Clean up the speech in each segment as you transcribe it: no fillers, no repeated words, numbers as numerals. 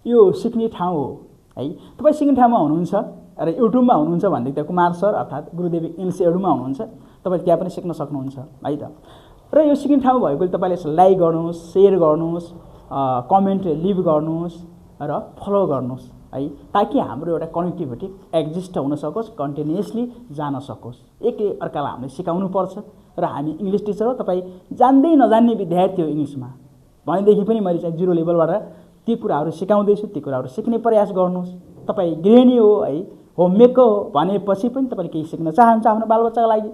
यो सिक्ने ठाउँ हो है। तपाईँ सिक्ने ठाउँमा हुनुहुन्छ र युट्युबमा हुनुहुन्छ भनेदेखि त कुमार सर अर्थात् गुरुदेवी इङ्ग्लिस एडुमा हुनुहुन्छ, तपाईँ त्यहाँ पनि सिक्न सक्नुहुन्छ है त। र यो सिक्ने ठाउँ भएकोले तपाईँले लाइक गर्नुहोस्, सेयर गर्नुहोस्, कमेन्ट लिभ गर्नुहोस् र फलो गर्नुहोस् है, ताकि हाम्रो एउटा कनेक्टिभिटी एक्जिस्ट हुन सकोस्, कन्टिन्युसली जान सकोस्। एक अर्कालाई हामीले सिकाउनु पर्छ। र हामी इङ्ग्लिस टिचर हो, तपाईँ जान्दै नजान्ने विद्यार्थी हो इङ्ग्लिसमा भनेदेखि पनि मैले चाहिँ 0 लेभलबाट ती कुराहरू सिकाउँदैछु, ती कुराहरू सिक्ने प्रयास गर्नुहोस्। तपाईँ गृहिणी हो है, होममेकर हो भनेपछि पनि तपाईँले केही सिक्न चाहन्छ आफ्नो बालबच्चाको लागि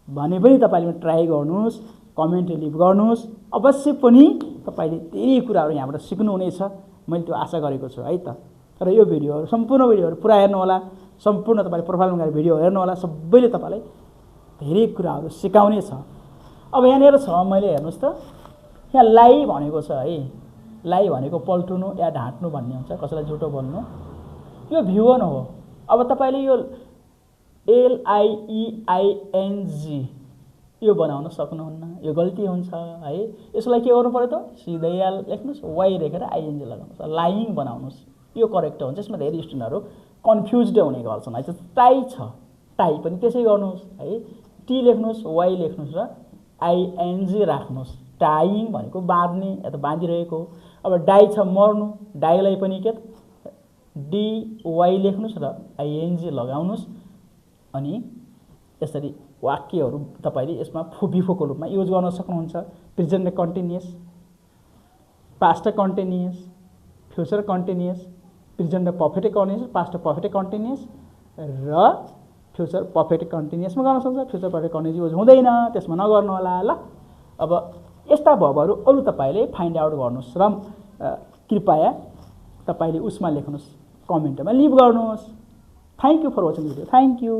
भने पनि तपाईँले ट्राई गर्नुहोस्, कमेन्ट लिभ गर्नुहोस्। अवश्य पनि तपाईँले धेरै कुराहरू यहाँबाट सिक्नुहुनेछ, मैले त्यो आशा गरेको छु है त। र यो भिडियोहरू सम्पूर्ण भिडियोहरू पुरा हेर्नुहोला, सम्पूर्ण तपाईँले प्रोफाइलमा गएर भिडियो हेर्नुहोला, सबैले तपाईँलाई धेरै कुराहरू सिकाउने छ। अब यहाँनिर छ मैले हेर्नुहोस् त, यहाँ लाई भनेको छ है, लाई भनेको पल्टुनु या ढाँट्नु भन्ने हुन्छ, कसैलाई झुटो बोल्नु। यो भ्युवन हो। अब तपाईँले यो LIEING यो बनाउन सक्नुहुन्न, यो गल्ती हुन्छ है। यसलाई के गर्नु पर्यो त, सिधै लेख्नुहोस्, वाइ लेखेर ING लगाउनुहोस्, लाइङ बनाउनुहोस्, यो करेक्ट हुन्छ। यसमा धेरै स्टुडेन्टहरू कन्फ्युज्ड हुने गर्छन् है। टाई छ, टाई पनि त्यसै गर्नुहोस् है, टी लेख्नुहोस्, वाइ लेख्नुहोस् र ING राख्नुहोस्। टाइङ भनेको बाँध्ने या त बाँधिरहेको। अब डाई छ मर्नु, डाईलाई पनि के DY लेख्नुहोस् र ING लगाउनुहोस्। अनि यसरी वाक्यहरू तपाईँले यसमा बिफोको रूपमा युज गर्न सक्नुहुन्छ। Present continuous, past continuous, future continuous, present perfect continuous, past perfect continuous र फ्युचर पर्फेक्ट कन्टिन्युअसमा गर्न सक्छ। फ्युचर पर्फेक्ट कन्टिन्युअस युज हुँदैन, त्यसमा नगर्नु होला ल। अब यस्ता भर्बहरू अरू तपाईँले फाइन्ड आउट गर्नुहोस् र कृपया तपाईँले उसमा लेख्नुहोस्, कमेन्टमा लिभ गर्नुहोस्। Thank you for watching video. Thank you.